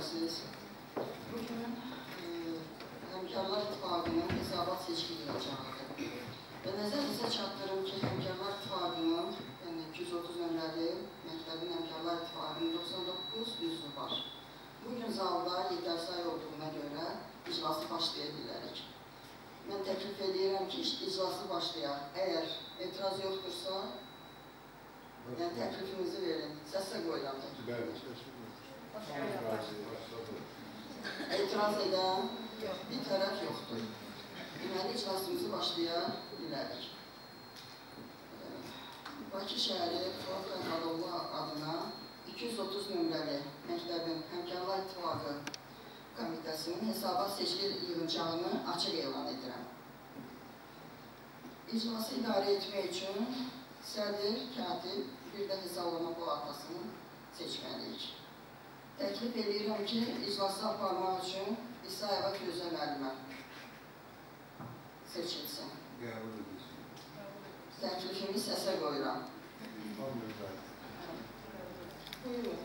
Xoş gəlmisiniz. Bugün Həmkarlar İttifaqının hesabat seçki yığacağıdır. Və nəzərinizə çatdırım ki, Həmkarlar İttifaqının, yəni 230 nömrəli məktəbin Həmkarlar İttifaqının 99 üzvü var. Bugün zalda yetər say olduğuna görə iclası başlaya bilərik. Mən təklif edirəm ki, iclası başlayaq. Əgər etiraz yoxdursa, yəni təklifinizi verin. Səsə qoyuram təklif. Etiraz edən bir tərəf yoxdur. Deməli, iclasımızı başlaya bilərik. Bakı şəhəri Fuad Fərhadoğlu adına 230 nömrəli məktəbin Həmkarlar İttifaqı Komitəsinin hesabat seçki yığıncağını açıq elan edirəm. İclası idarə etmək üçün sədr, katib, bir də hesablama palatasını seçməliyik. Təklif edirəm ki, iclası aparmaq üçün İsayeva Firuzə müəllimə seçilsin. Təklifimi səsə qoyuram. Buyurun,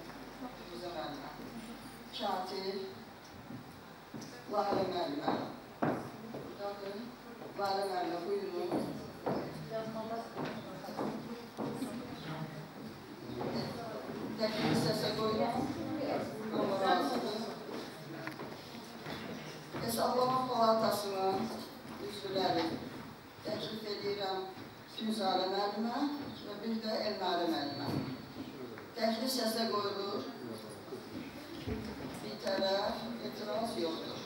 Firuzə müəllimə. Katib, Lalə müəllimə. Buradadır. Lalə müəllimə, buyurun. Təklifi səsə qoyuram. Amma razıdır. Hesablama palatasının üzvləri təklif edirəm Füzarə müəllimə və bir də Elnarə müəllimə. Təklif səsə qoyulur. Bir tərəf etiraz yoxdur.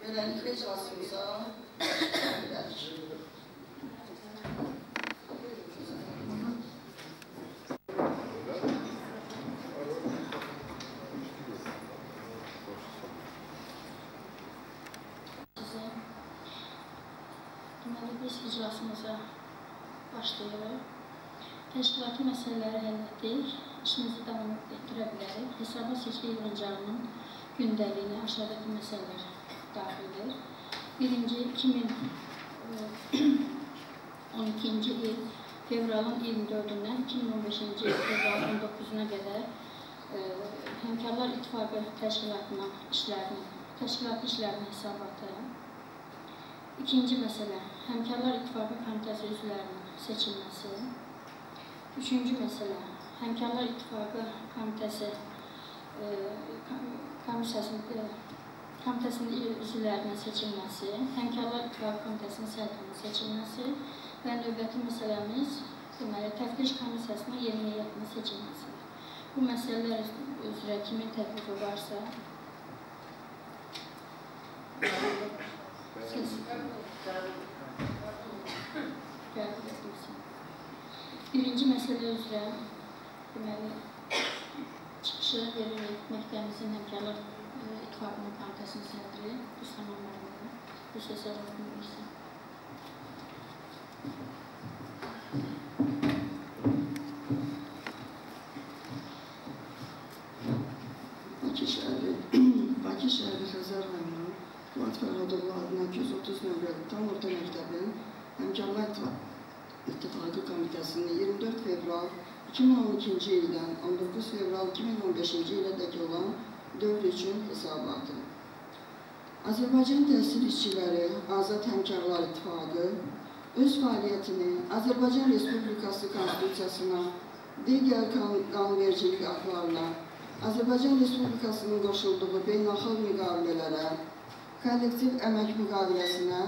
Beləliklə iclasımıza başlaya bilərik. Deməli, biz iclasımıza başlayırıq. Təşkilati məsələləri həll etdik. İşimizi davam etdirə bilərik. Hesabat seçki yığıncağının gündəliyinə aşağıdakı məsələlər daxildir. Birinci, 2012-ci il fevralın 24-dən 2015-ci il fevralın 19-una qədər Həmkarlar İttifaqı təşkilatının işlərinin, təşkilatı işlərinin hesabatı. İkinci məsələ, Həmkarlar İttifaqı Komitəsi üzvlərinin seçilməsi. Üçüncü məsələ, Həmkarlar İttifaqı Komitəsi komitəsinin üzvlərinin seçilməsi, Həmkarlar İttifaqı Komitəsinin sədrinin seçilməsi və növbəti məsələmiz, deməli, Təftiş Komissiyasının yeni heyətinin seçilməsidir. Bu məsələlər üzrə kimin təklifi varsa, siz qəbul edilsin. Birinci məsələ üzrə, deməli, çıxışı veririk məktəbimizin Həmkarlar İttifaqının komitəsinin sədri Rüstəman müəllimə. Bu sözə versin. Bakı şəhəri Xəzər rayonu Fuad Fərhadoğlu adına 230 nömrəli tam orta məktəbin Həmkarlar İttifaqı Komitəsinin 24 fevral 2012-ci ildən 19 fevral 2015-ci ilədək olan dövr üçün hesabatı. Azərbaycan Təhsil İşçiləri Azad Həmkarlar İttifaqı öz fəaliyyətini Azərbaycan Respublikası Konstitusiyasına, digər qanunvericilik aktlarına, Azərbaycan Respublikasının qoşulduğu beynəlxalq müqavilələrə, kollektiv əmək müqaviləsinə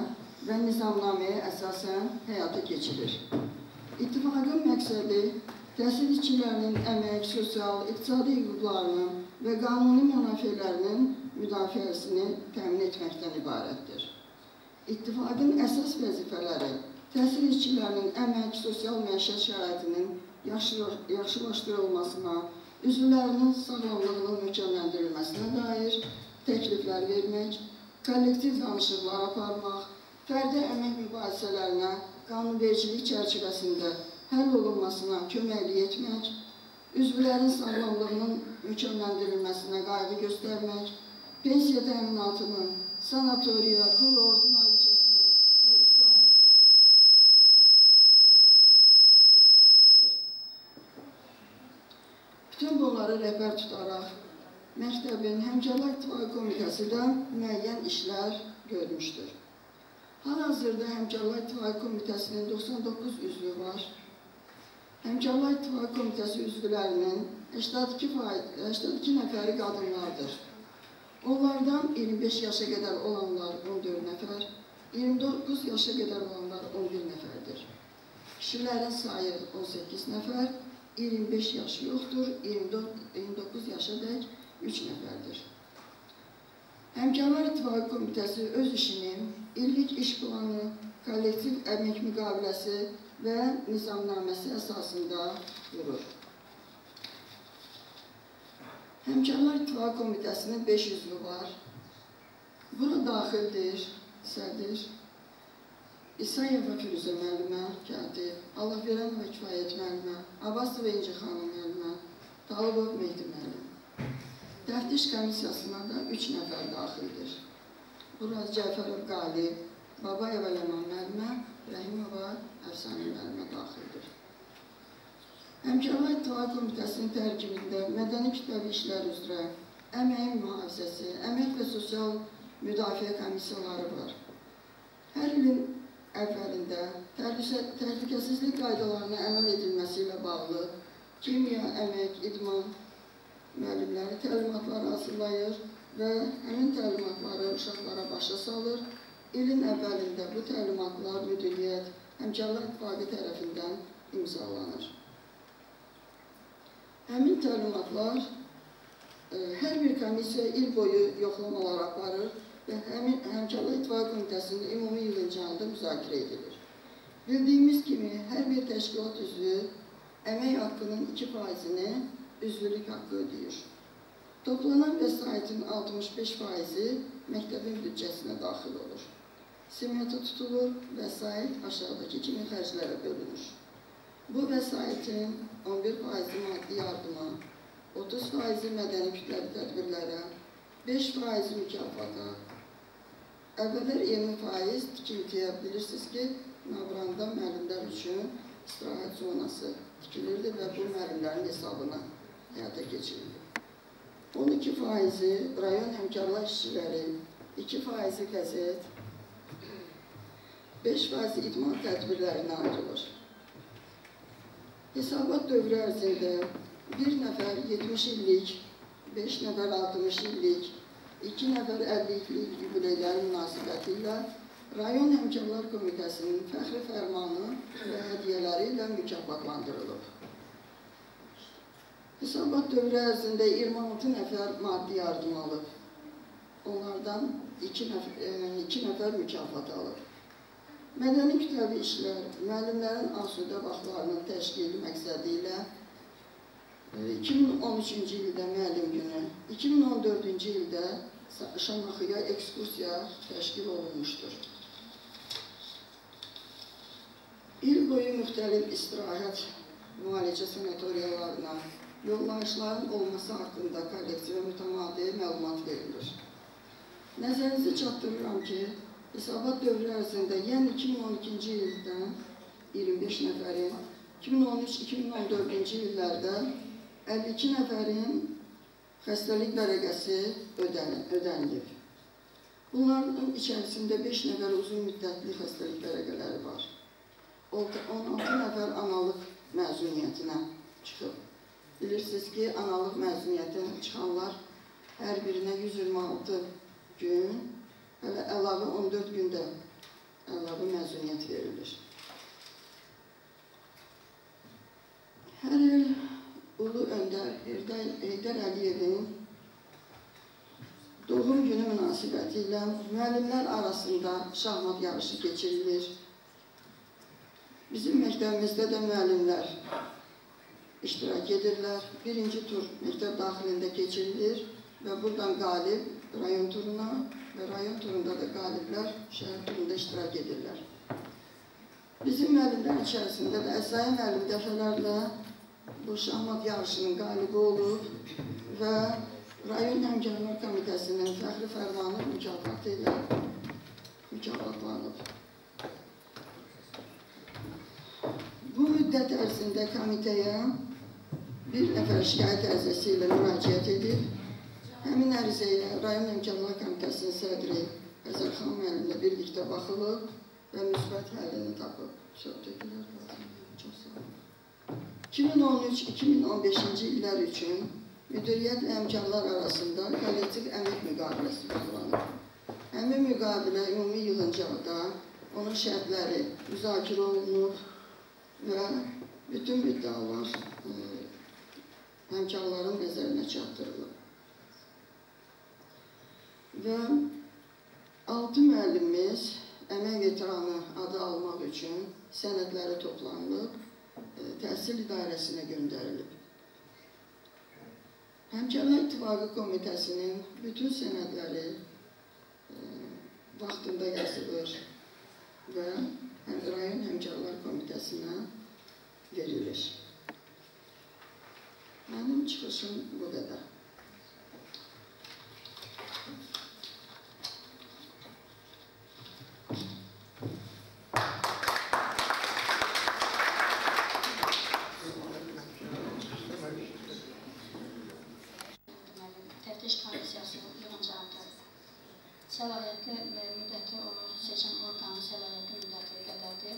və nizamnaməyə əsasən həyata keçirir. İttifaqın məqsədi təhsil işçilərinin əmək, sosial, iqtisadi hüquqlarının və qanuni mənafelərinin müdafiəsini təmin etməkdən ibarətdir. İttifaqın əsas vəzifələri təhsil işçilərinin əmək, sosial məişət şəraitinin yaxşılaşdırılmasına, üzvlərinin sağlamlığının möhkəmləndirilməsinə dair təkliflər vermək, kollektiv danışıqlar aparmaq, fərdi əmək mübahisələrinə qanunvericilik çərçivəsində həll olunmasına köməklik etmək, üzvlərin sağlamlığının möhkəmləndirilməsinə qayğı göstərmək, pensiya təminatının, sanatoriya, kurort müalicəsinin və istirahətlərinin təşkilində onlara köməklik göstərməkdir. Bütün bunları rəhbər tutaraq məktəbin Həmkarlar İttifaqı Komitəsi də müəyyən işlər görmüşdür. Hal-hazırda Həmkarlar İttifaqı Komitəsinin 99 üzvü var. Həmkarlar İttifaqı Komitəsi üzvlərinin 82 nəfəri qadınlardır. Onlardan 25 yaşa qədər olanlar 14 nəfər, 29 yaşa qədər olanlar 11 nəfərdir. Kişilərin sayı 18 nəfər, 25 yaş yoxdur, 29 yaşa dək 3 nəfərdir. Həmkarlar İttifaqı Komitəsi öz işini illik iş planı, kollektiv əmək müqaviləsi və nizamnaməsi əsasında qurur. Həmkarlar İttifaqı Komitəsinin 5 üzvü var. Buna daxildir sədr, İsayeva Firuzə müəllimə, katib, Allahverənova Kifayət müəllimə, Abbasova İnci xanım müəllimə, Talıbov Mehdi müəllim. Təftiş komissiyasına da 3 nəfər daxildir. Bura Cəfərov Qalib, Babayeva Ləman müəllimə, Rəhimova Əfsanə müəllimə daxildir. Həmkarlar İttifaqı Komitəsinin tərkibində mədəni kütləvi işlər üzrə əməyin mühafizəsi, əmək və sosial müdafiə komissiyaları var. Hər ilin əvvəlində təhlükəsizlik qaydalarına əməl edilməsi ilə bağlı kimya, əmək, idman müəllimləri təlimatları hazırlayır və həmin təlimatları uşaqlara başa salır. İlin əvvəlində bu təlimatlar müdiriyyət, Həmkarlar İttifaqı tərəfindən imzalanır. Həmin təlimatlar hər bir komissiya il boyu yoxlamalar aparır və həmin Həmkarlar İttifaqı Komitəsinin ümumi yığıncağında müzakirə edilir. Bildiyimiz kimi, hər bir təşkilat üzvü əmək haqqının 2%-ni üzvlük haqqı ödəyir. Toplanan vəsaitin 65%-i məktəbin büdcəsinə daxil olur. Simeta tutulur, vəsait aşağıdakı kimi xərclərə bölünür. Bu vəsaitin 11%-i maddi yardıma, 30%-i mədəni kütləvi tədbirlərə, 5%-i mükafata, əvvəllər 20% tikintiyə, bilirsiniz ki, Navranda müəllimlər üçün istirahət zonası tikilirdi və bu müəllimlərin hesabına həyata keçirildi. 12%-i rayon həmkarlar işçiləri, 2%-i qəzet, 5% idman tədbirlərinə ayrılır. Hesabat dövrü ərzində 1 nəfər 70 illik, 5 nəfər 60 illik, 2 nəfər 50 illik yubileyləri münasibəti ilə Rayon Həmkarlar Komitəsinin fəxri fərmanı və hədiyyələri ilə mükafatlandırılıb. Hesabat dövrü ərzində 26 nəfər maddi yardım alıb. Onlardan 2 nəfər mükafat alıb. Mədəni kütləvi işlər, müəllimlərin asudə vaxtlarının təşkili məqsədi ilə 2013-cü ildə müəllim günü, 2014-cü ildə Şamaxıya ekskursiya təşkil olunmuşdur. İl boyu müxtəlif istirahət müalicə sanatoriyalarına yollayışların olması haqqında kollektivə mütəmadi məlumat verilir. Nəzərinizə çatdırıram ki, hesabat dövrü ərzində, yəni 2012-ci ildən 25 nəfərin, 2013-2014-cü illərdə 52 nəfərin xəstəlik vərəqəsi ödənilib. Bunların içərisində 5 nəfər uzun müddətli xəstəlik vərəqələri var. 16 nəfər analıq məzuniyyətinə çıxıb. Bilirsiniz ki, analıq məzuniyyətinə çıxanlar hər birinə 126 gün, hələ əlavə 14 gündə əlavə məzuniyyət verilir. Hər il Ulu Öndər Heydər Əliyevin doğum günü münasibəti ilə müəllimlər arasında şahmat yarışı keçirilir. Bizim məktəbimizdə də müəllimlər iştirak edirlər. Birinci tur məktəb daxilində keçirilir və buradan qalib rayon turuna və rayon turunda da qaliblər şəhər turunda iştirak edirlər. Bizim müəllimlər içərisində də Əsai müəllim dəfələrlə bu şahmat yarışının qalibi olub və Rayon Həmkarlar Komitəsinin fəxri fərmanı mükafatı ilə mükafatlanıb. Bu müddət ərzində komitəyə Bir nəfər şikayət ərizəsi ilə müraciət edib. Həmin ərizəyə rayon Həmkarlar Komitəsinin sədri Xəzərxan müəllimlə birlikdə baxılıb və müsbət həllini tapıb. Çox təşəkkürlər. Çox sağ olun. 2013-2015-ci illər üçün müdiriyyətlə həmkarlar arasında kollektiv əmək müqaviləsi bağlanıb. Həmin müqavilə ümumi yığıncaqda onun şərtləri müzakirə olunub və bütün müddəalar həmkarların nəzərinə çatdırılıb. Və 6 müəllimimiz əmək veteranı adı almaq üçün sənədləri toplanılıb, təhsil idarəsinə göndərilib. Həmkarlar İttifaqı Komitəsinin bütün sənədləri vaxtında yazılır və rayon Həmkarlar Komitəsinə verilir. Mənim çıxışım bu qədər. Təftiş komissiyasının yığıncağında səlahiyyətli müddəti onu seçən orqanın səlahiyyətli müddəti qədərdir.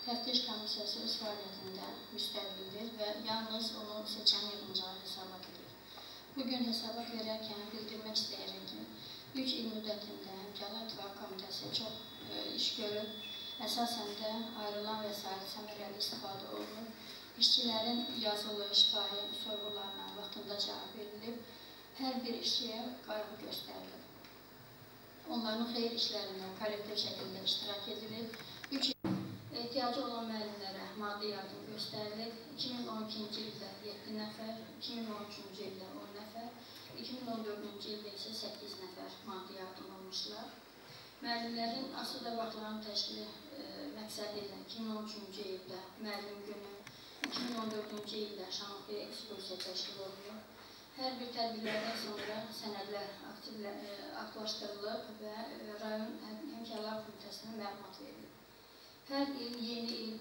Təftiş komissiyası öz fəaliyyətində müstəqildir və yalnız onu seçən yığıncağı hesabat edir. Bugün hesabat verərkən bildirmək istəyirəm ki, 3 il müddətində Həmkarlar İttifaqı Komitəsi çox iş görüb, əsasən də ayrılan vəsait səmərəli istifadə olunub, işçilərin yazılı, şifahi sorğularına vaxtında cavab verilib, hər bir işçiyə qayğı göstərilib. Onların xeyir işlərində kollektiv şəkildə iştirak edilib. 3 ehtiyacı olan müəllimlərə maddi yardım göstərilib. 2012-ci ildə 7 nəfər, 2013-cü ildə 10 nəfər, 2014-cü ildə isə 8 nəfər maddi yardım almışlar. Müəllimlərin asudə vaxtlarının təşkili məqsədi ilə 2013-cü ildə müəllim günü, 2014-cü ildə Şamaxıya ekskursiya təşkil olunub. Hər bir tədbirlərdən sonra sənədlər aktlaşdırılıb və rayon Həmkarlar Komitəsinə məlumat verilib. Hər il yeni il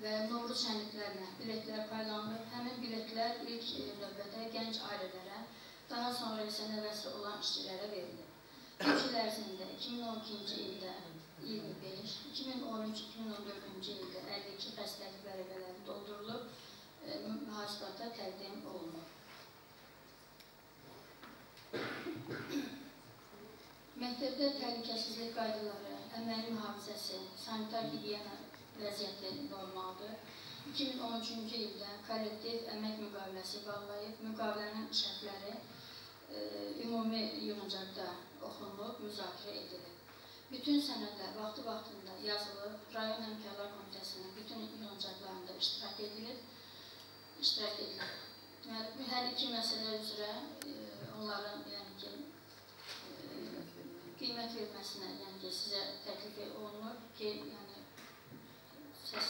və Novruz şənliklərinə biletlər paylanılıb. Həmin biletlər ilk növbədə gənc ailələrə, daha sonra isə nəvəsi olan işçilərə verilib. 3 il ərzində 2012-ci ildə 25, 2013-2014-cü ildə 52 xəstəlik vərəqələri doldurulub, mühasibata təqdim olunub. Məktəbdə təhlükəsizlik qaydaları, əməli mühafizəsi, sanitar gigiyena vəziyyəti normaldır. 2013-cü ildə kollektiv əmək müqaviləsi bağlayıb, müqavilənin şərtləri ümumi yığıncaqda oxunulub, müzakirə edilib. Bütün sənədlər vaxtı-vaxtında yazılıb, rayon Həmkarlar Komitəsinin bütün yığıncaqlarında iştirak edilib. Deməli, bu hər iki məsələ üzrə onların yəni ki, qiymət verməsinə yəni ki, sizə təklif olunur ki, yəni səs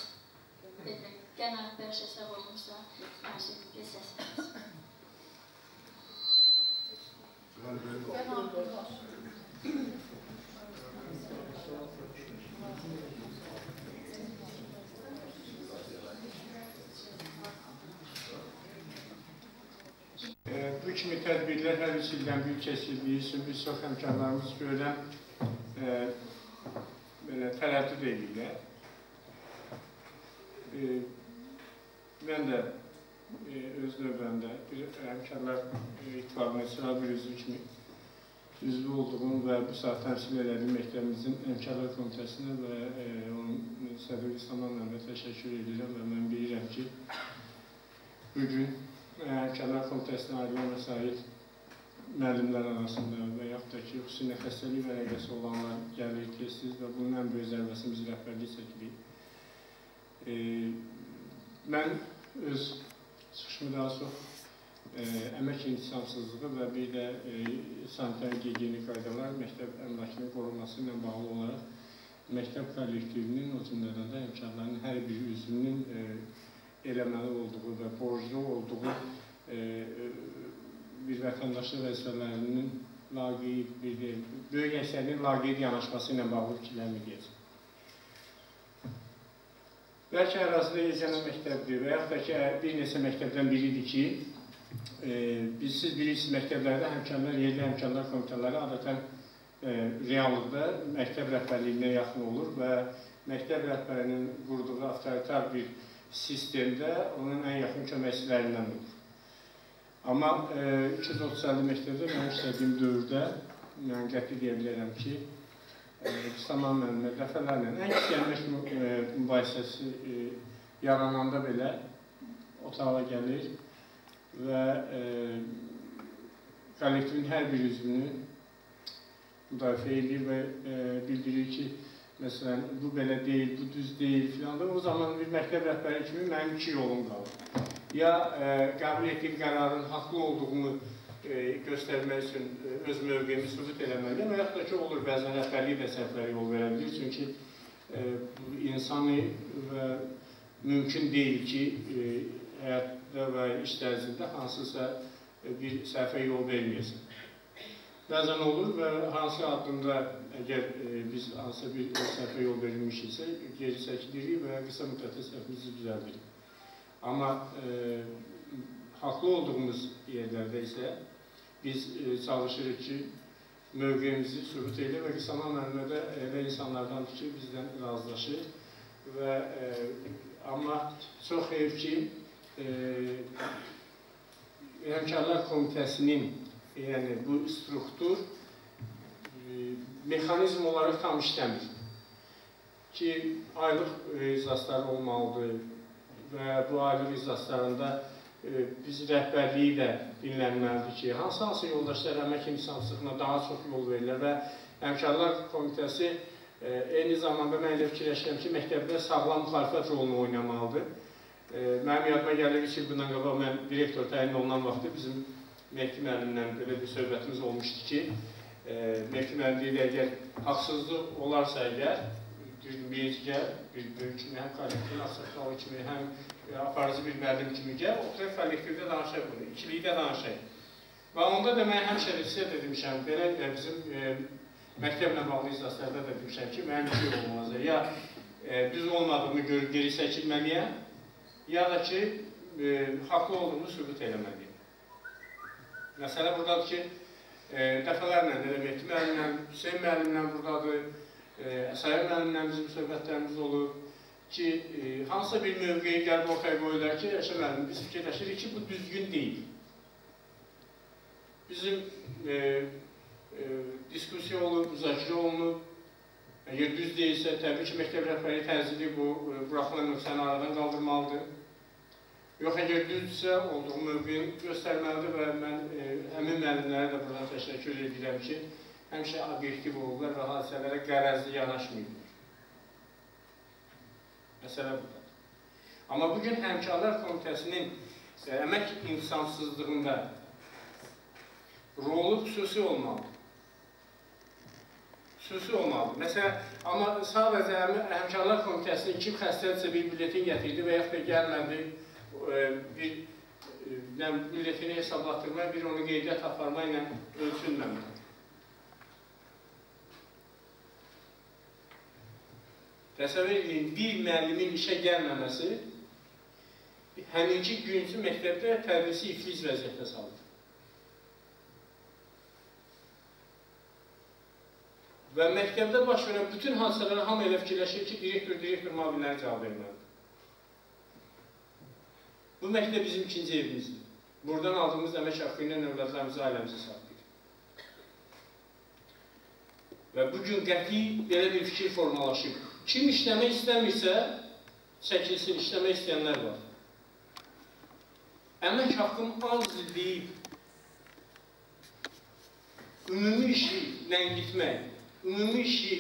qənaət bəxş hesab olunursa, xahiş edirəm ki, səs versin. Bu kimi tədbirlər hər üç ildən bir keçirildiyi üçün bir çox həmkarlarımız görən belə tərəddüd edirlər. Mən də öz növbəmdə bir Həmkarlar İttifaqının sıra bir üzvü kimi üzvü olduğum və bu saat təmsil elədiyim məktəbimizin Həmkarlar Komitəsinə və onun sədri Saman müəllimə təşəkkür edirəm və mən bilirəm ki, bugün Həmkarlar Komitəsinə ayrılan vəsait müəllimlər arasında və yaxud da ki, xüsusilə xəstəlik vərəqəsi olanlar gəlir tez-tez və bunun ən böyük zərbəsini biz rəhbərlik çəkirik. Mən öz çıxışımı daha çox əmək intisamsızlığı və bir də sanitar gigiyenik qaydalar, məktəb əmlakının qorunması ilə bağlı olaraq məktəb kollektivinin, o cümlədən də həmkarların hər bir üzvünün eləməli olduğu və borclu olduğu bir vətəndaşlıq vəzifələrinin laqeyd, böyük əksərinin laqeyd yanaşması ilə bağlı fikirlərimi deyəcəm. Bəlkə ərazidə yeganə məktəbdir və yaxud da ki, bir neçə məktəbdən biridir ki, siz bilirsiniz, məktəblərdə həmkarlar, yerli həmkarlar komitələri adətən reallıqda məktəb rəhbərliyinə yaxın olur və məktəb rəhbərinin qurduğu avtoritar bir sistemdə onun ən yaxın köməkçilərindən olur. Amma 230 məktəbdə mənim işlədiyim dövrdə mən qəti deyə bilərəm ki, Saman müəllimə dəfələrlə ən kiçik əmək mübahisəsi yarananda belə otağa gəlir və kollektivin hər bir üzvünü müdafiə edir və bildirir ki, məsələn, bu belə deyil, bu düz deyil filan da. O zaman bir məktəb rəhbəri kimi mənim iki yolum qalır. Ya qəbul etdiyim qərarın haqlı olduğumu göstərmək üçün öz mövqeyimi sübut eləməliyəm və yaxud da ki, olur, bəzən rəhbərlik də səhvlərə yol verə bilir. Çünki insanı və mümkün deyil ki, həyatda və iş tərzində hansısa bir səhvə yol verməyəsən. Bəzən olur və hansı addımda əgər biz hansısa bir səhvə yol verilmişiksə, geri çəkilirik və qısa müddətdə səhvimizi düzəldirik. Amma haqlı olduğumuz yerlərdə isə biz çalışırıq ki, mövqeyimizi sübut edir və Saman müəllimə də elə insanlardandır ki, bizdən razılaşır və amma çox heyf ki, Həmkarlar Komitəsinin, yəni bu struktur mexanizm olaraq tam işləmir ki, aylıq iclasları olmalıdır və bu aylıq iclaslarında biz rəhbərliyi də dinlənməlidir ki, hansı-hansı yoldaşlar əmək imsansızlığına daha çox yol verirlər və Həmkarlar Komitəsi eyni zamanda mən elə fikirləşirəm ki, məktəbdə sağlam müxalifət rolunu oynamalıdır. Mənim yadıma gəlir 3 il bundan qabaq mən direktor təyin olunan vaxtı bizim Mehdi müəllimlə belə bir söhbətimiz olmuşdu ki, Mehdi müəllim deyir, əgər haqsızlıq olarsa əgər, birinci gəl, bir böyük kimi, həm kollektivin ağsaqqalı kimi, həm aparıcı bir müəllim kimi gəl, oturaq kollektivdə danışaq bunu, ikilikdə danışaq. Və onda da mən həmişə də sizə də demişəm, belə bizim məktəblə bağlı iclaslarda da demişəm ki, mənim iki yolum olacaq. Ya düz olmadığımı görüb geri çəkilməliyəm, ya da ki, haqlı olduğumu sübut eləməliyəm. Məsələ buradadır ki, dəfələrlə elə Mehdi müəllimlə, Hüseyn müəllimlə buradadır, Əsayır müəllimlə bizim söhbətlərimiz olub ki, hansısa bir mövqeyi gəlib ortaya qoyurlar ki, Əşə müəllim, biz fikirləşirik ki, bu düzgün deyil. Bizim diskusiya olub, müzakirə olunub, əgər düz deyilsə, təbii ki, məktəb rəhbəri təzyiqi bu buraxılan nöqsanı aradan qaldırmalıdır. Yox, əgər düzdürsə, olduğu mövqeyini göstərməlidir və mən həmin müəllimlərə də buradan təşəkkür edirəm ki, həmişə obyektiv olurlar və hadisələrə qərəzli yanaşmayırlar. Məsələ buradadır. Amma bugün Həmkarlar Komitəsinin əmək insansızlığında rolu xüsusi olmalıdır. Xüsusi olmalıdır. Məsələn, amma sadəcə Həmkarlar Komitəsinin kim xəstədirsə bir bülletin gətirdi və yaxud da gəlmədi, bir bülletini hesablatdırmaya, bir onu qeydiyyat aparma ilə ölçülməməlidir. Təsəvvür edin, bir müəllimin işə gəlməməsi həminki günkü məktəbdə tədrisi iflic vəziyyətə salır. Və məktəbdə baş verən bütün hadisələrə hamı elə fikirləşir ki, direktor müavinləri cavab verməlidir. Bu məktəb bizim ikinci evimizdir. Buradan aldığımız əmək haqqı ilə övladlarımızı, ailəmizi saxlayır. Və bugün qəti belə bir fikir formalaşıb. Kim işləmək istəmirsə, çəkilsin, işləmək istəyənlər var. Əmək haqqım azdır deyib, ümumi işi ləngitmək, ümumi işi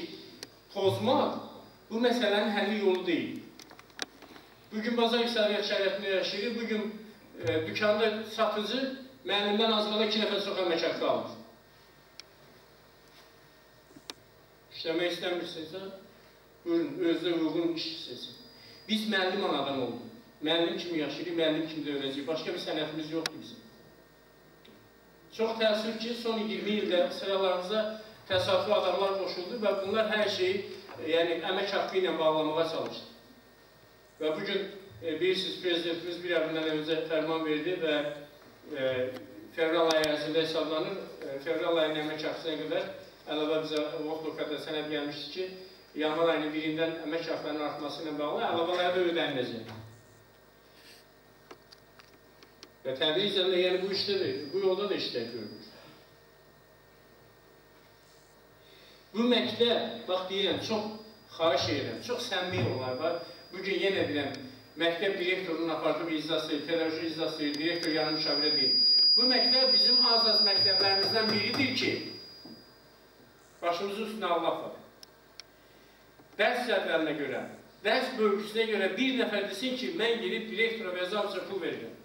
pozmaq bu məsələnin həlli yolu deyil. Bugün bazar iqtisadiyyat şəraitində yaşayırıq, bugün dükanda satıcı müəllimdən az qala 2 nəfər çox əmək haqqı alır. İşləmək istəmirsinizsə, buyurun, özünə uyğun iş seçin. Biz müəllim anadan olduq. Müəllim kimi yaşayırıq, müəllim kimi də öləcəyik. Başqa bir sənətimiz yoxdur bizim. Çox təəssüf ki, son 20 ildə sıralarımıza təsadüfi adamlar qoşuldu və bunlar hər şeyi, yəni əmək haqqı ilə bağlamağa çalışdı. Və bugün bilirsiniz, prezidentimiz bir ay öncə fərman verdi və fevral ayı ərzində hesablanır. Fevral ayının əmək haqına qədər əlavə bizə o vaxt o qədər sənəd gəlmişdi ki, yanvar ayının birindən əmək haqlarının artması ilə bağlı əlavələr də ödəniləcək. Və tədricən də yəni bu işdə də, bu yolda da işlər görülür. Bu məktəb, bax deyirəm, çox xahiş edirəm, çox səmimi olar. Bax, bugün yenə deyirəm, məktəb direktorunun apardığı bir iclası, pedaqoji iclası, direktor yanı müşavirə deyil. Bu məktəb bizim az-az məktəblərimizdən biridir ki, başımızın üstünə Allah var. Dərs cədvəlinə görə, dərs bölgüsünə görə bir nəfər desin ki, mən gedib direktora və zavca pul verirəm.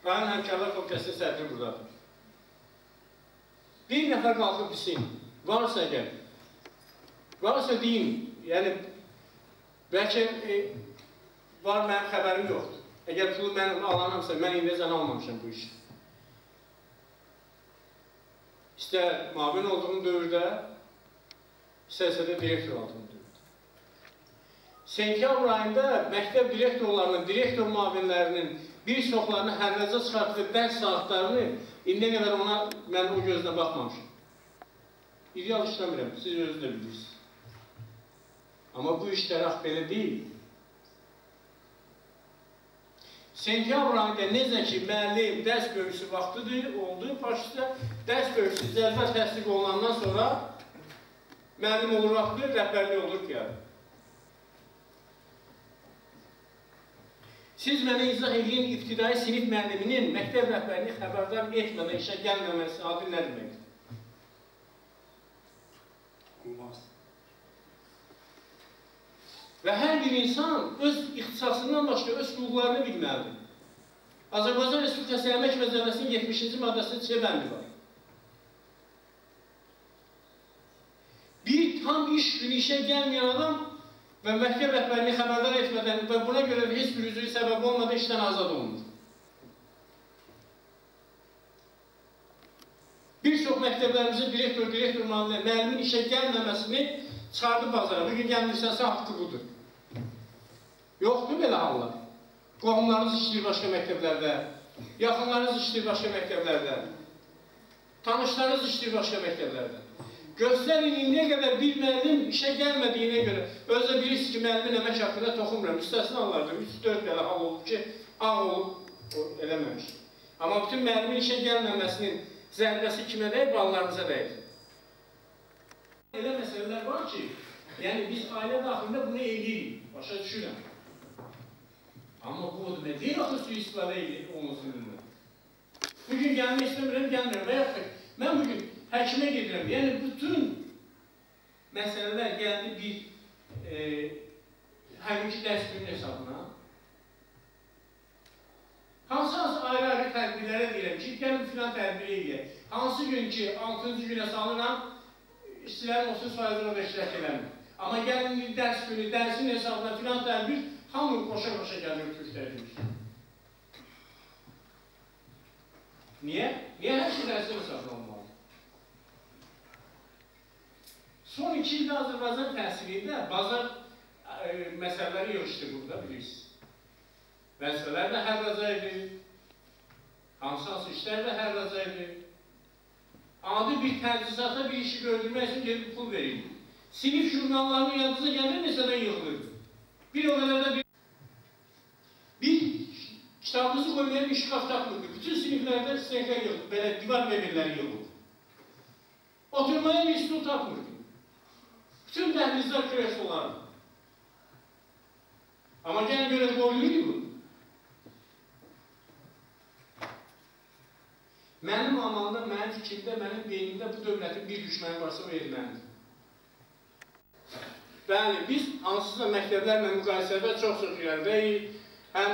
Rayon Həmkarlar Komitəsinin sədri buradadır. Bir nəfər qalxıb desin, varsa əgər, varsa deyim, yəni, bəlkə var mənim xəbərim yoxdur. Əgər pulu mən alanamsa, mən indiyəcən almamışam bu işi. İstər müavin olduğum dövrdə, istərsə də direktor olduğum dövrdə. Sentyabr ayında məktəb direktorlarının, direktor müavinlərinin bir çoxlarını hərraca çıxartdığı dərs saatlarını indiyə qədər ona mən o gözlə baxmamışam. İdeal işləmirəm, siz özünüz də bilirsiniz. Amma bu işlər ax belə deyil. Sentyabr ayında necə ki, müəllim dərs bölgüsü vaxtıdır, oldu, baş üstə dərs bölgüsü cədvəl təsdiq olunandan sonra müəllim olur vaxtı, rəhbərlik olur piyada. Siz mənə izah edin, ibtidai sinif müəlliminin məktəb rəhbərini xəbərdar etmədən işə gəlməməsi adı nə deməkdir? Olmaz. Və hər bir insan öz ixtisasından başqa öz hüquqlarını bilməlidir. Azərbaycan Respublikası Əmək Məcəlləsinin 70-ci maddəsinin C bəndi var. Bir tam iş günü işə gəlməyən adam və məktəb rəhbərini xəbərdar etmədən və buna görə də heç bir üzvü səbəb olmadan işdən azad olunur. Bir çox məktəblərimizin direktor, direktor müəllimləri, müəllimin işə gəlməməsini çıxardı bazara. Bugün gəlmirsənsə haqqı budur. Yoxdur belə hallar. Qohumlarınız işləyir başqa məktəblərdə, yaxınlarınız işləyir başqa məktəblərdə, tanışlarınız işləyir başqa məktəblərdə. Göstərin, indiyə qədər bir müəllim işə gəlmədiyinə görə, özü də bilirsiniz ki, müəllimin əmək haqqında toxunmuram. Müstəsna hallarda 3-4 belə hal olub ki, ağ olub, o eləməmiş. Amma bütün müəllimin işə gəlməməsinin zərbəsi kimə dəyir? Balalarımıza dəyir. Elə məsələlər var ki, yəni biz ailə daxilində bunu eləyirik, başa düşürəm. Amma bu o demək deyil, axı sui-istifadə olunsun bundan. Bugün gəlmək istəmirəm, gəlmirəm və yaxud mən bugün həkimə gedirəm. Yəni bütün məsələlər gəldi bir həminki dərs günün hesabına. Hansı-hansı ayrı-ayrı tədbirlərə deyirəm ki, gəlin filan tədbiri eləyək. Hansı gün ki, 6-cı günə salıram, işçilərin 30% orada iştirak eləmir. Amma gəlin dərs günü, dərsin hesabına filan tədbir, hamı qoşa-qoşa gəlir türklərimiz. Niyə? Niyə hər şey dərsin hesabına olmalıdır? Son 2 ildə Azərbaycan təhsilində bazar məsələləri yığışdı burada, bilirsiniz. Vəzifələr də hərraca idi, hansı-hansı işlər də hərraca idi. Adi bir təchizata bir işi gördürmək üçün gedib pul verirdi. Sinif jurnallarının yadınıza gəlir, məsələn yığılırdı. Bir o qədər də bir kitabımızı qoymaya bir şkaf tapmırdı. Bütün siniflərdə siniflər yığıldı, belə divar mebelləri yığıldı. Oturmaya bir stul tapmırdı. Bütün dəhlizlər kreslolardı. Amma gəlin görə qoruyur bu. Mənim amalımda, mənim fikrimdə, mənim beynimdə bu dövlətin bir düşməni varsa o ermənidir. Bəli, biz hansısa məktəblərlə müqayisədə çox-çox irəlidəyik. Həm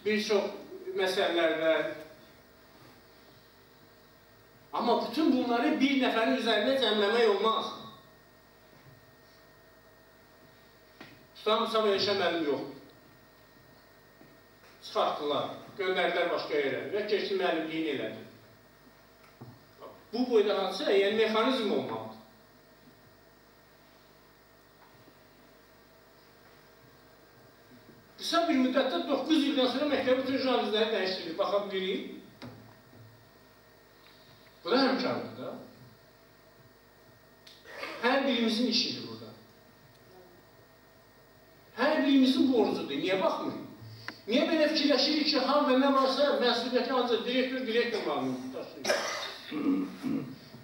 bir çox məsələlərdə. Amma bütün bunları bir nəfərin üzərində cəmləmək olmaz. Tutamırsam Elşən müəllim yoxdur. Çıxartdılar, göndərdilər başqa yerə və keçdi müəllimliyini elədi. Bu boyda hadise, yəni mexanizm olmalıdır. bir müddətdə 9 ildən sonra məktəbin bütün jurnalistləri dəyişdirilir. Baxa bilirik. Bu da həmkardır da. Hər birimizin işidir burada. Hər birimizin borcudur. Niyə baxmırıq? Niyə belə fikirləşirik ki, ham və nə varsa məsuliyyəti ancaq direktor müəllim daşıyır.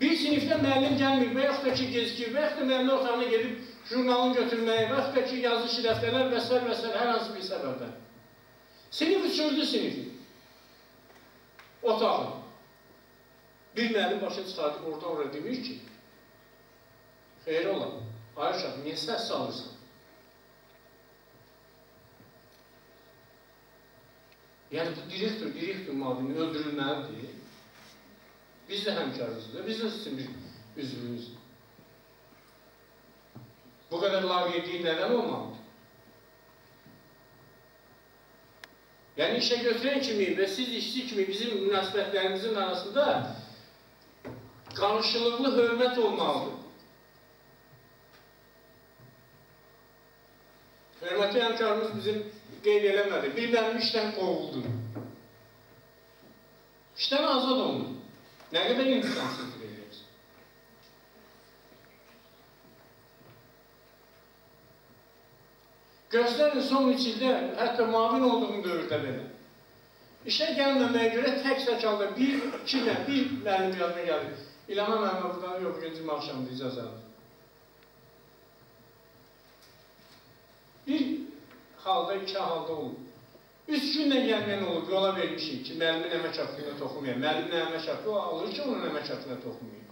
Bir sinifdə müəllim gəlmir və yaxud da ki, gecikir, və yaxud da müəllim otağına gedib jurnalını götürməyə, və yaxud da ki, yazı dəftərlər və s. və s. hər hansı bir səbəbdən. Sinif uçurdu sinifi. Otağı. Bir müəllim başını çıxardıb oradan oraya demir ki, xeyir ola, ay uşaq, niyə səs salırsan? Yəni, bu direktor müavini öldürülməlidir. Biz də həmkarımızdır, biz də sizin bir üzvünüzdür. Bu qədər laqeydliyi nədən olmalıdır? Yəni, işə götürən kimi və siz işçi kimi bizim münasibətlərimizin arasında qarşılıqlı hörmət olmalıdır. Hörmətli həmkarımız bizim qeyd eləmədi. Bir müəllim işdən qovuldu. İşdən azad olundu. Nə qədər insansızlıq eləyirsən? Göstərin son 3 ildə, hətta müavin olduğum dövrdə belə. İşə gəlməməyə görə tək-tək halda bir, iki, bir müəllim yadıma gəldi. İlham müəllimə buradan yox, bugün cümə axşamdır, icazədir. Bir halda, iki halda olub. 3 gündən gəlməyən olub, yola vermişik ki, müəllimin əmək haqqına toxunmayın. Müəllimin əmək haqqı alır ki, onun əmək haqqına toxunmayın.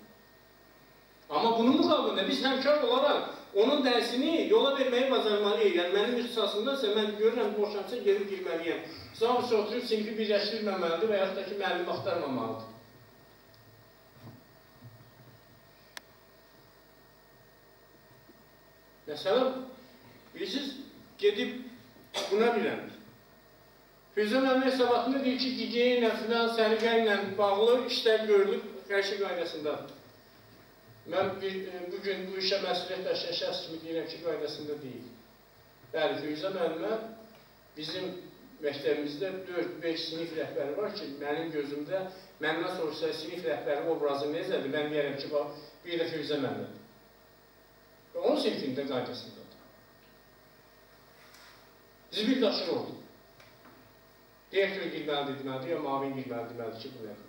Amma bunun müqabilində biz həmkar olaraq onun dərsini yola verməyi bacarmalıyıq. Yəni, mənim ixtisasımdasa, mən görürəm, boşansa gedib girməliyəm. Zavuşa oturub sinfi birləşdirməməlidir və yaxud da ki, müəllim axtarmamalıdır. Məsələn, bilirsiniz, gedib buna biləndir. Füzə müəllim hesabatında deyir ki, gigiyenlə, filan, səliqə ilə bağlı işlər görülüb, hər şey qaydasındadır. Mən bugün bu işə məsuliyyət daşıyan şəxs kimi deyirəm ki, qaydasında deyil. Bəli, Füzə müəllimə bizim məktəbimizdə 4-5 sinif rəhbəri var ki, mənim gözümdə, məndən soruşsa sinif rəhbəri obrazı necədir, mən deyərəm ki, bax, bir də Füzə müəllimədir. Onun sinifində qaydasındadır. Zibil daşır oldu. Direktor girməlidir, deməlidir, ya müavin girməlidir, deməlidir ki, bu nədir?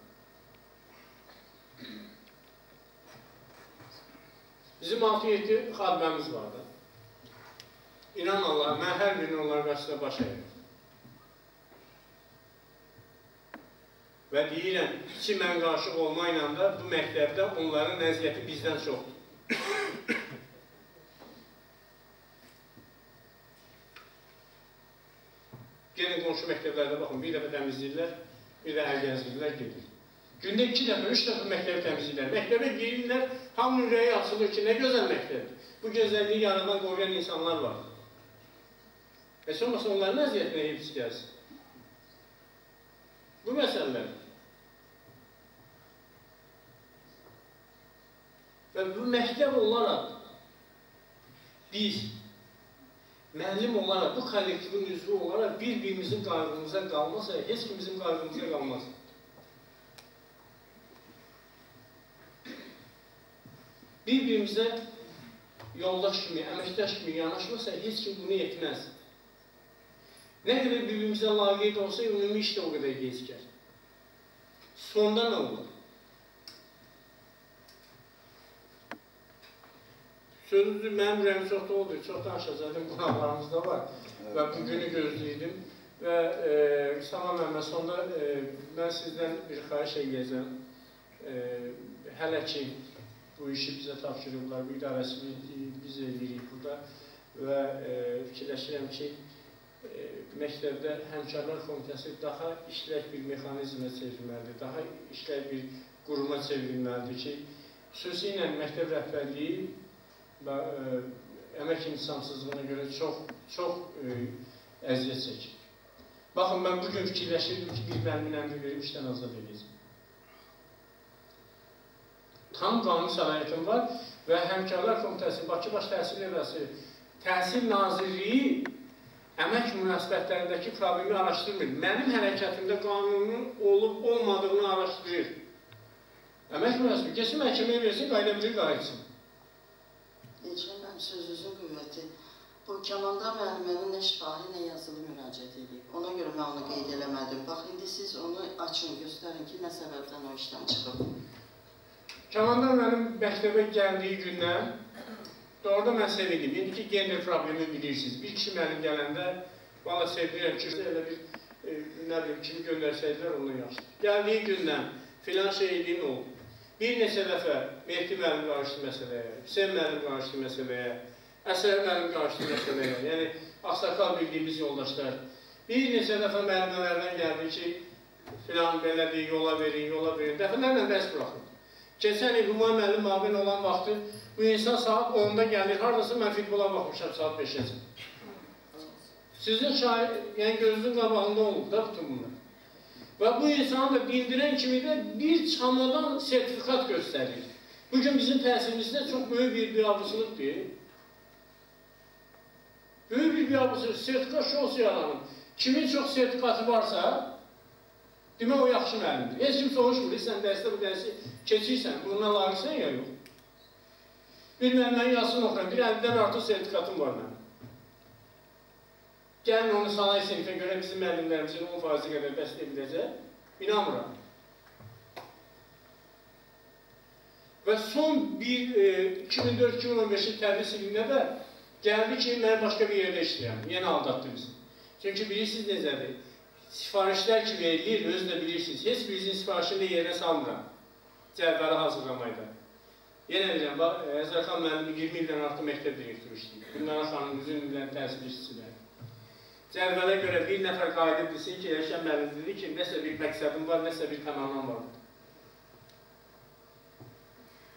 Bizim 6-7 xadiməmiz vardı. İnan Allah'a, mən hər birini onların qarşısında baş əyirəm. Və deyirəm, iki mən qarışıq olmayla da bu məktəbdə onların əziyyəti bizdən çoxdur. Gedin qonşu məktəblərdə baxın, bir dəfə təmizləyirlər, bir də əl gəzdirirlər, gedir. Gündə 2 dəfə, 3 dəfə məktəbi təmizləyirlər. Məktəbə girirlər, hamının ürəyi açılır ki, nə gözəl məktəbdir. Bu gözəlliyi yaradan, qoruyan insanlar var. Heç olmasa onların əziyyətinə hepsi gəlsin. Bu məsələlər. Və bu məktəb olaraq biz, müəllim olaraq, bu kollektivin üzvü olaraq bir-birimizin qayğımıza qalmasa, heç kim bizim qayğımıza qalmaz. Bir-birimizə yoldaş kimi, əməkdaş kimi yanaşmasa, heç kim bunu etməz. Nə qədər bir-birimizə laqeyd olsa, ümumi iş də o qədər gecikər. Sonda nə olur? Sözünüzü mənim ürəyim çox doludur, çox danışacaqdım, qonaqlarımız da var və bugünü gözləyirdim. Və Saman müəllimə, sonda mən sizdən bir xahiş eləyəcəm. Hələ ki, bu işi bizə tapşırıblar, bu idarəsini biz eləyirik burada və fikirləşirəm ki, məktəbdə Həmkarlar Komitəsi daha işlək bir mexanizmə çevrilməlidir, daha işlək bir quruma çevrilməlidir ki, xüsusilə məktəb rəhbərliyi və əmək intizamsızlığına görə çox əziyyət çəkir. Baxın, mən bugün fikirləşirdim ki, bir müəllimin əmri verib işdən azad edəcəm. Tam qanuni səlahiyyətim var və Həmkarlar Komitəsi, Bakı Baş Təhsil İdarəsi, Təhsil Nazirliyi Əmək münasibətlərindəki problemi araşdırmır. Mənim hərəkətimdə qanunun olub olmadığını araşdırır. Əmək münasibəti keçsin, məhkəməyə versin, qayda bilir, qayıtsın. Elçin müəllim, sözünüzün qüvvəti. Bu, Kamandar müəllimənin nə şifahi, nə yazılı müraciət edib. Ona görə mən onu qeyd eləmədim. Bax, indi siz onu açın, göstərin ki, nə səbəbdən o işdən çıxıb. Kamandar müəllim məktəbə gəldiyi gündən doğrudan mən sevindim. İndiki gender problemi bilirsiniz. Bir kişi müəllim gələndə, valla sevinirəm ki, elə bir, nə bilim, kimi göndərsəydilər, ondan yaxşıdır. Gəldiyi gündən filan şey ediyin oldu. Bir neçə dəfə Mehdi müəllim qarışdı məsələyə, Hüseyn müəllim qarışdı məsələyə, Əsər müəllim qarışdı məsələyə, yəni ağsaqqal bildiyimiz yoldaşlar. Bir neçə dəfə müəllimlərdən gəldi ki, filan belədir, yola verin, yola verin. Dəfələrlə dərs buraxıldı. Keçən il Hümay müəllim müavin olan vaxtı bu insan saat 10-da gəlir, haradasa mən futbola baxmışam saat 5-əcə. Sizin şahid, yəni gözünüzün qabağında olub da bütün bunlar. Və bu insanı da bildirən kimi də bir çamadan sertifikat göstərir. Bugün bizim təhsilimizdə çox böyük bir biabırçılıqdır. Böyük bir biabırçılıq, sertifikat şosu yaranır. Kimin çox sertifikatı varsa, demək o yaxşı müəllimdir. Heç kim soruşmur, sən dərsdə bu dərsi keçirsən, bundan layiqsən ya yox. Bir müəllimənin yazısını oxuyam, bir 50-dən artıq sertifikatım var mənim. Gəlin onu sanayi sinifə görə bizim müəllimlərimizin 10% qədər bəs edə biləcək, inanmıram. Və son bir 2004-2015-ci tədris ilində də gəldi ki, mən başqa bir yerdə işləyəm, yenə aldatdı bizi. Çünki bilirsiniz necədir? Sifarişlər ki verilir, özü də bilirsiniz, heç birinizin sifarişini də yerinə salmıram, cədvəli hazırlamayda. Yenə deyirəm, Həzərxan müəllimi 20 ildən artıq məktəb direktoru işləyir. Gülnara xanım uzun illərin təhsil işçiləri. Cədvələ görə bir nəfər qayıdıb desin ki, Elşən müəllim dedi ki, nəsə bir məqsədim var, nəsə bir təmənnam var.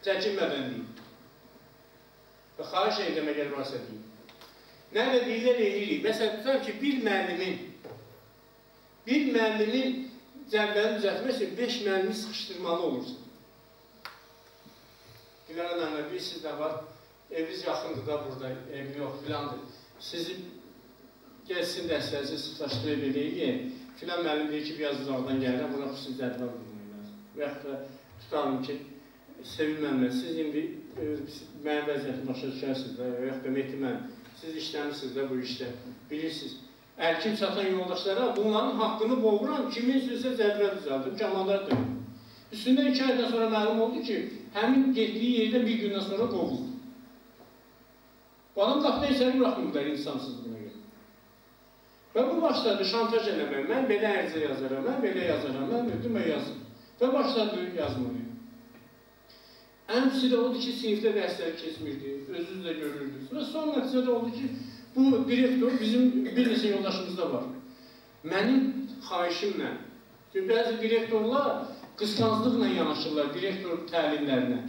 Çəkinmədən deyim. Və xahiş edirəm əgər varsa deyim. Nə də deyirlər, eləyirik. Məsələn, tutalım ki, bir müəllimin cədvəlini düzəltmək üçün 5 müəllimi sıxışdırmalı olursun. Dilara müəllimə, bilirsiniz də var, eviniz yaxındır da burada, ev yox, filandır. Sizi gəlsin dərslərinizi sıxlaşdırıb eləyək, filan müəllim deyir ki, biraz uzaqdan gəlirəm, buna xüsusi cədvəl qurmaq lazım. Və yaxud da tutalım ki, Sevil müəllimə, siz indi mənim vəziyyətimi başa düşərsiniz də, və yaxud da Mehdi müəllim, siz işləmişsiniz də bu işdə, bilirsiniz. Ərkim çatan yoldaşlara bunların haqqını boğuram, kimin sözsə cədvəl düzəldim, Kamandar dönüm. Üstündən 2 aydan sonra məlum oldu ki, həmin getdiyi yerdən bir gündən sonra qovuldu. Bu adam qapıda içəri buraxmırlar insansızlığına görə. Və bu başladı şantaj eləmək, mən belə ərizə yazaram, mən belə yazaram, mən dedim, mən yazım. Və başladı yazmaya. Ən pisi də odur ki, sinifdə dərslər keçmirdi, özünüz də görürdünüz. Və son nəticədə oldu ki, bu direktor bizim bir neçə yoldaşımızda var. Mənim xahişimlə, çünki bəzi direktorlar qısqanclıqla yanaşırlar direktor təlimlərinə.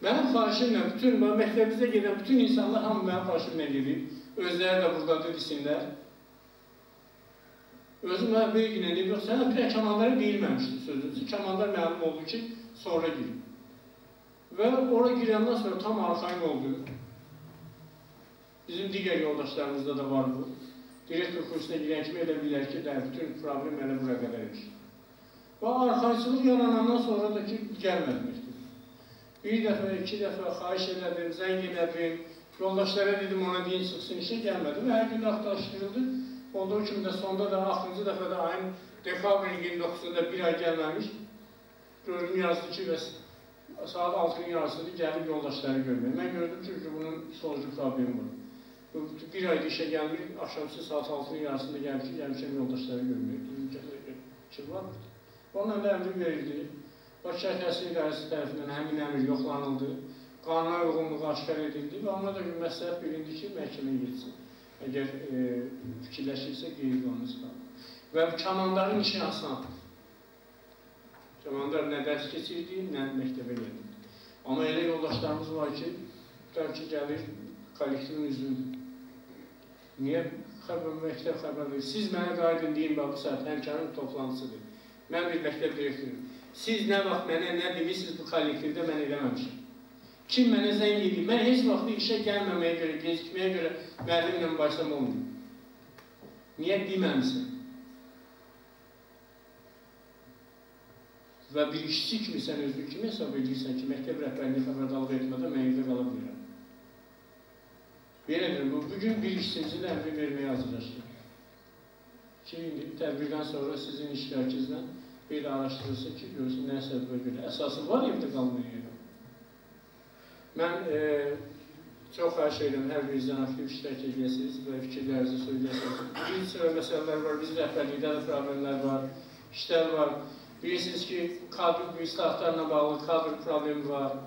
Mənim xahişimlə, bütün məktəbimizdə gedən bütün insanlar hamı mənim xahişimlə gedir. Özləri də buradadır desinlər. Özüm mənə böyük günə deyib, yox, sənə bir Kamandara deyilməmişdi sözünüzü. Kamandar məlum oldu ki, sonra girib. Və ora girəndən sonra tam arxayın oldu. Bizim digər yoldaşlarımızda da var bu. Direktor kursuna girən kimi elə bilirlər ki, bütün problem elə bura qədərmiş. Və arxayınçılıq yaranandan sonra da ki, gəlmədi məktəbə. Bir dəfə, iki dəfə xahiş elədim, zəng elədim, yoldaşlara dedim, ona deyin çıxsın işə, gəlmədi və hər gün axtarışdırıldı. Olduğu kimi də sonda da axırıncı dəfə də ayın dekabrın 29-da bir ay gəlməmiş, gördüm yazdı ki, bəs saat 6-nın yarısıdır, gəlib yoldaşları görməyə. Mən gördüm ki, bunun psixoloji problemi var. Bir ayda işə gəlmir, axşamüstü saat 6-nın yarısında gəlib ki, gəlmişəm yoldaşları görməyə. Dedim ki, var. Onunla da əmri verildi. Bakı Şəhər Təhsil İdarəsi tərəfindən həmin əmr yoxlanıldı. Qanuna uyğunluğu aşkar edildi və ona da bir məsləhət bilindi ki, məhkəməyə getsin. Əgər fikirləşirsə, qeyri-qanuni çıxarır. Və Kamandarın işi asandır. Kamandar nə dərs keçirdi, nə məktəbə gəlirdi. Amma elə yoldaşlarımız var ki, tutar ki, gəlir kollektivin üzvüdür. Niyə məktəb xəbər verir? Siz mənə qayıdın deyin, bax, bu saat həmkarın toplantısıdır. Mən bir məktəb direktoruyum. Siz nə vaxt mənə nə demişsiniz bu kollektivdə mən eləməmişim. Kim mənə zəng edir? Mən heç vaxt işə gəlməməyə görə, gecikməyə görə müəllimlə mübahisəm olmuyor. Niyə deməmsən? Və bir işçi kimi sən özünü kimi hesab edirsən ki, məktəb rəhbərliyi xəbərdarlıq etmədən mən evdə qala bilirəm. Belə deyirəm, bugün bir işçimizin əmri verməyə hazırlaşdım. Ki, indi tədbirdən sonra sizin iştirakınızla bir də araşdırılsın ki, görsün nə səbəbə görə. Əsası var evdə qalmaya görə. Mən çox xahiş edirəm, hər birinizdən aktiv iştirak edəsiniz və fikirlərinizi söyləyəsiniz. Bir sıra məsələlər var, bizim rəhbərlikdə də problemlər var, işlər var. Bilirsiniz ki, kadr islahatlarla bağlı kadr problemi var.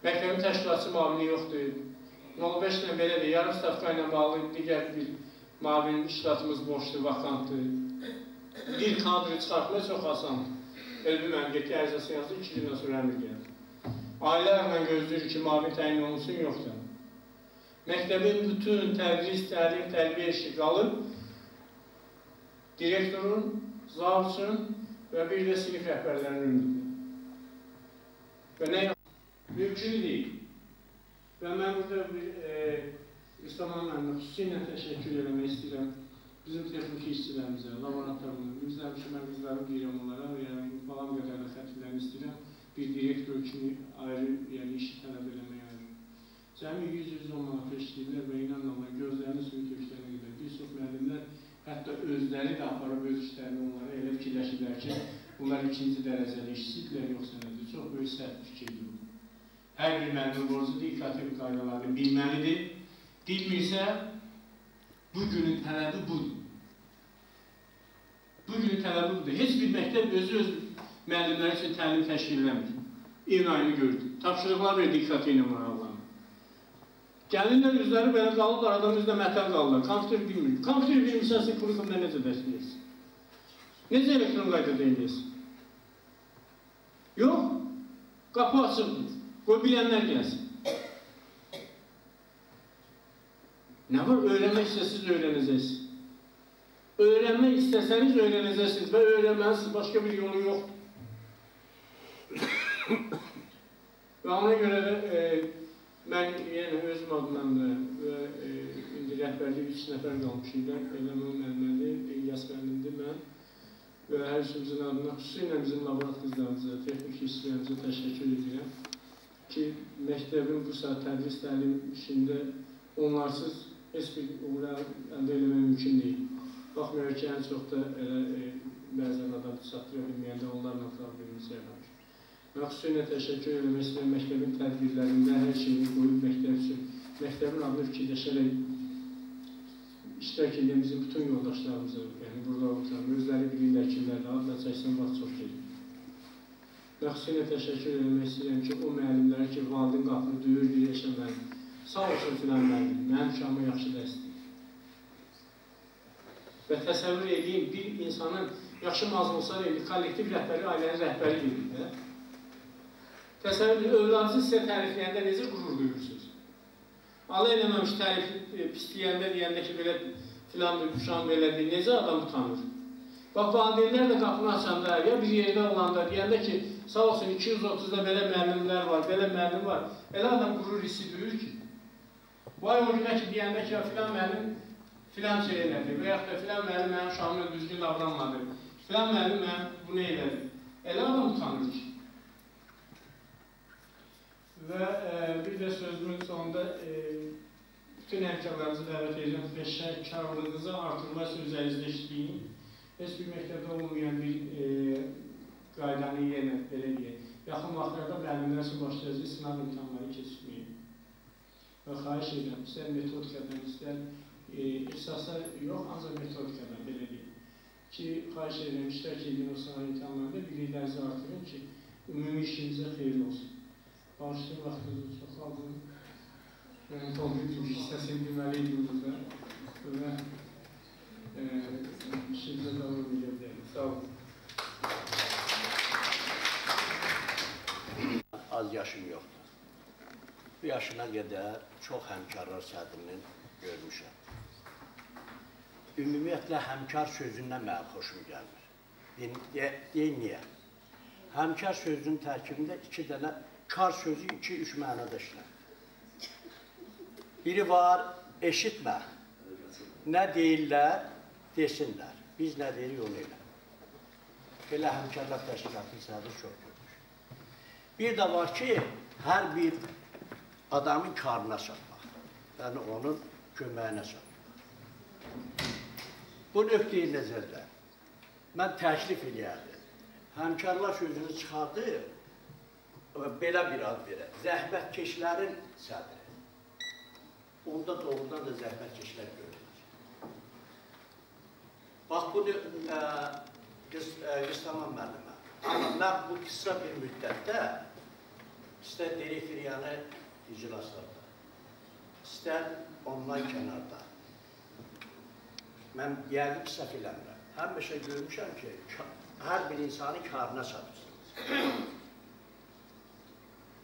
Məktəbin təşkilatçı müavini yoxdur. 05 ilə belədir, yarım stavka ilə bağlı digər bir müavinin iştilatımız boşdur, vakantdır. Bir kadrı çıxartmaq çox asandır. Elə bir mənim getdi, ərizasını yazdı, 2 gündən sonra əmr gəldi. Ailələrlə gözləyir ki, müavin təyin olunsun, yoxdur. Məktəbin bütün tədris, təlim, tərbiyə işi qalıb, direktorun, zavçın və bir də sinif rəhbərlərinin önündür. Və nə mümkün deyil. Və mən burada bir Müstəfa müəllimə xüsusilə təşəkkür eləmək istəyirəm. Bizim texniki işçilərimizə, laborantlarımıza, biz həmişə mən qızlarım deyirəm onlara, yəni balam qədər də xətirlərini istəyirəm. Bir direktor kimi ayrı, yəni işi tələb eləmək ayrı. Cəmi 100-110 manata işləyirlər və inanın Allah, gözlərinin suyu tökülənə qədər. Bir çox müəllimlər hətta özləri də aparıb öz işlərini onlara elə fikirləşirlər ki, bunlar ikinci dərəcəli işçidirlər, yoxsa nədir? Çox böyük səhv fikirdir bu. Hər bir müəllimin borcudur, İKT qaydalarını bilməlidir. Bilmirsə, bugünün tələbi budur. Bugünün tələbi budur. Heç bir məktəb özü öz müəllimlər üçün təlim təşkil eləmir. İyun ayını gördük. Tapşırıqlar verdi İKT ilə maraqlanır. Gəlirlər, üzləri belə qalıblar, adam üzdə mətəl qalırlar. Kompüter bilmir. Kompüter bilmirsən, sən kurikulumda necə dərs deyirsin? Necə elektron qaydada eləyirsin? Yox, qapı açıqdır. Qoy bilənlər gəlsin. Nə var? Öyrənmək istəsiniz, öyrənəcəksiniz. Öyrənmək istəsəniz, öyrənəcəksiniz və öyrənməlisiniz, başqa bir yolu yoxdur. Və ona görə də mən yenə özüm adından da və indi rəhbərlik 3 nəfər qalmışıq da, Eləman müəllimdir, İlyas müəllimdir, mən və hər üçümüzün adından, xüsusilə bizim laborant qızlarımıza, texnik işçilərimizə təşəkkür edirəm ki, məktəbin bu saat tədris təlim işində onlarsız heç bir uğur əldə eləmək mümkün deyil. Baxmayaraq ki, ən çox da elə bəzən adam çatdıra bilməyəndə onlarla problemimiz yaranır. Mən xüsusilə təşəkkür eləmək istəyirəm məktəbin tədbirlərində hər şeyini qoyub məktəb üçün, məktəbin adını fikirləşərək iştirak edən bizim bütün yoldaşlarımıza, yəni burada oturan, özləri bilirlər kimlərdir, adla çəksən vaxt çox gedir. Mən xüsusilə təşəkkür eləmək istəyirəm ki, o müəllimlərə ki, valideyn qapını döyür, deyir, Eşən müəllim, sağ olsun filan müəllim, mənim uşağıma yaxşı dərs deyir. Və təsəvvür edeyim, bir insanın yaxşı mazı olsa da, kollektiv rəhbəri, ailənin rəhbəri gedir də. Təsəvvür edin, övladınızı sizə tərifləyəndə necə qürur duyursunuz? Allah eləməmiş tərif pisləyəndə, deyəndə ki, belə filandır, uşağım belədir, necə adam utanır? Bax, valideynlər də qapını açanda, ya bir yerdə olanda, deyəndə ki, sağ olsun 230-da belə müəllimlər var, belə müəllim var, elə adam qürur hissi duyur ki, vay o günə ki, deyəndə ki, filan müəllim filan şey elədi və yaxud da filan müəllim mənim uşağımla düzgün davranmadı, filan müəllim mənim bunu elədi. Elə adam utanır ki. Və bir də sözümün sonunda bütün həmkarlarınızı dəvət edirəm, peşəkarlığınızı artırma üçün üzərinizdə işləyin. Heç bir məktəbdə olmayan bir qaydanı yenə belə deyək. Yaxın vaxtlarda müəllimlər üçün başlayacaq sınaq imtahanları keçirməyin. Və xahiş edirəm, istər metodikadan, istər ixtisaslar yox, ancaq metodikadan belə deyək. Ki, xahiş edirəm, iştirak edin o sınaq imtahanlarında biliklərinizi artırın ki, ümumi işinizə xeyir olsun. Bağışlayın, vaxtınızı çox aldım. Mənim kompüter hissəsini deməli idim burada. Və işinizə davam edə bilərik. Sağ olun. Az yaşım yoxdur. Bu yaşına qədər çox həmkarlar sədrinin görmüşəm. Ümumiyyətlə, həmkar sözündən mənim xoşum gəlmir. Deyim niyə? Həmkar sözünün tərkibində 2 dənə Kar sözü 2-3 mənada işlər. Biri var, eşitmə. Nə deyirlər, desinlər. Biz nə deyirik, onu elə. Belə Həmkarlar Təşkilatının sədri çox görmüş. Bir də var ki, hər bir adamın karına çatmaq. Yəni, onun köməyinə çatmaq. Bu nöqteyi nəzərdə mən təklif eləyərdim. Həmkarlar sözünü çıxardı, belə bir ad verər. Zəhmətkeşlərin sədri. Onda doğrudan da zəhmətkeşlər görünür. Bax, bunu Qıstaman müəllimə. Amma mən bu qısa bir müddətdə istər direktoriyanı iclaslarda, istər ondan kənarda. Mən yəqin ki, səhv eləmirəm. Həmişə görmüşəm ki, hər bir insanı karına çatırsınız.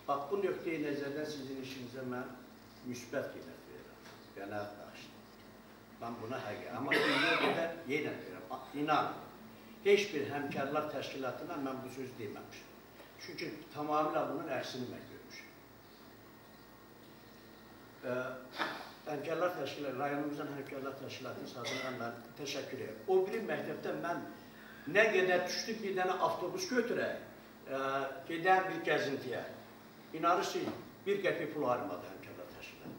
Bax, bu nöqteyi nəzərdən sizin işinizə mən müsbət qiymət verirəm, qənaət bağışlayıram. Mən buna həqiqət, amma indiyə qədər yenə deyirəm, inanın, heç bir Həmkarlar Təşkilatına mən bu sözü deməmişim. Çünki tamamilə bunun əksini mən görmüşüm. Həmkarlar Təşkilatı, rayonumuzun Həmkarlar Təşkilatının sədrinə mən təşəkkür edirəm. O biri məktəbdə mən nə qədər düşdü bir dənə avtobus götürək, gedən bir gəzintiyə. İnanırsınız, bir qəpik pul ayırmadı Həmkarlar Təşkilatı.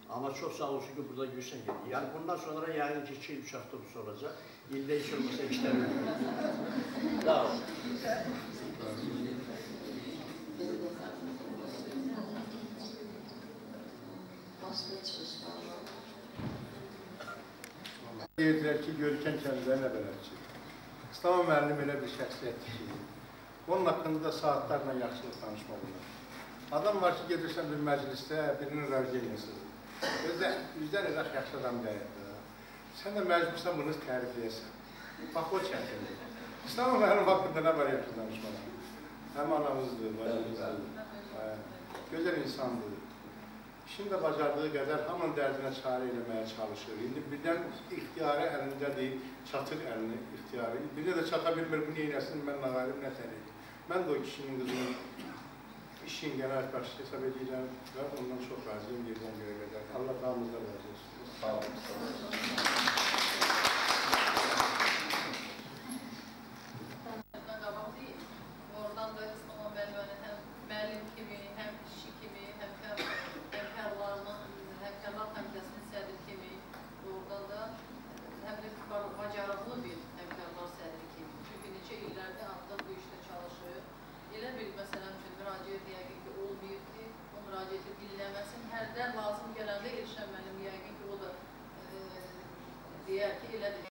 Amma çox sağ olsun ki, burada görürsən ki, yəni bundan sonra yəqin ki, 2-3 avtobus olacaq. İldə heç olmasa 2 dənə. Sağ olun. Deyirdilər ki, görkən kəndlərə nə bələdçi. İslam müəllim elə bir şəxsiyyətdir ki, onun haqqında saatlarla yaxşılıq danışmaq olar. Adam var ki, gedirsən bir məclisdə, birinin rəvcəliyyəsidir. Özdə üzdən elə yaxşı adam deyil. Sən də məcbursan bunu tərifləyəsən. Bax, o çətindir. İslam müəllim haqqında nə var yaxşı danışmaq? Həm anamızdır, bacımızdır, gözəl insandır. İşini də bacardığı qədər hamının dərdinə çarə eləməyə çalışır. İndi birdən ixtiyarı əlində deyil, çatır əlini ixtiyarı. Birdə də çata bilmir, bu neynəsin, mən nağarım, nə tər edeyim. Mən də o kişinin qızının işin qənaət bəxşi hesab edirəm və ondan çox razıyım yerdən görə qədər. Allah hamımızda razı olsun. Sağ olun. Oradan da İslam müəlliməni həm müəllim kimi, həm işçi kimi, Həmkarlar Komitəsinin sədri kimi, oradan da həm də bacarıqlı bir Həmkarlar sədri kimi. Çünki neçə illərdir artıq bu işdə çalışır. Elə bir, məsələn üçün, müraciət yəqin ki, olmayıb ki, o müraciəti dinləməsin. Hərdən lazım gələndə Elşən müəllim yəqin ki, o da deyər ki, elədir.